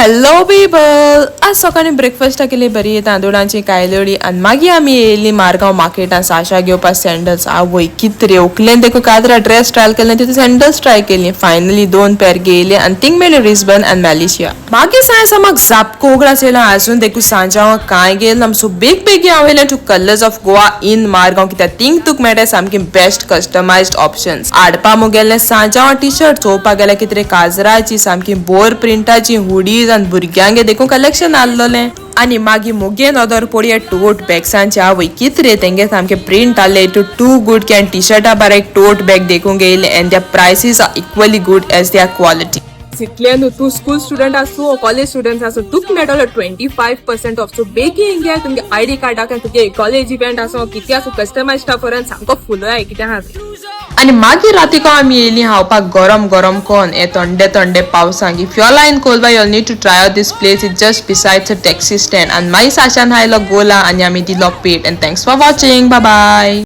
Hello people, आज सकाळी ब्रेकफास्टा केली बरी तांदुळांची कायलोडी आनी मागीर आमी येयली मारगांव मार्केटान साशा घेवपाक सँडल्स. आवय, कित रे ओकलेन देखून कादरा ड्रेस ट्रायल केले, तितून सँडल्स ट्राय केली. फायनली दोन पेर घेयले आनी थिंग मेळ्ळी रिस्बन आनी मॅलिशिया. मागीर सांय म्हाका जापको उगडास येयला, आजून देखून सांजाव कांय गेल ना. सो बेग बेगीन हांव येयलें to Colours of Goa in Margao, कित्याक थिंग तुका मेळटा सामकी बेस्ट कस्टमायज्ड ऑप्शन्स. हाडपा मुगेलें सांजांव टी शर्ट, चोवपाक गेल्यार कितें काजराची सामकी बोर प्रिंटाची हुडीज आनी भुरग्यांगे देखून कलेक्शन आहलोलें. आनी मागीर मुगे नदर पडये टोट बॅग्सांचे. आवय, कित रे, तेंगे सामके प्रिंट आहले टू टू गूड की. आनी टी शर्टा बारा एक टोट बॅग देखून घेयले and their prices are equally good as their quality. सिटले न्हू, तूं स्कूल स्टुडंट आसूं, कॉलेज स्टुडंट आसूं, तुका मेळटलो 25% ऑफ. सो बेगीन घे, तुमगे आयडी कार्ड दाखय. तुगे कॉलेज इव्हेंट आसूं, कितें आसूं, कस्टमायज स्टफ सामको फुलो कितें आहा. आनी मागीर रातीको आमी येयली खावपाक गरम गरम कोन हे थंडे थंडे पावसांक. If you're in Colva, you'll need to try out this place. It just besides a taxi stand. आनी मागीर साशान हायलो गोला आनी आमी दिलो पेट. And thanks for watching, bye bye.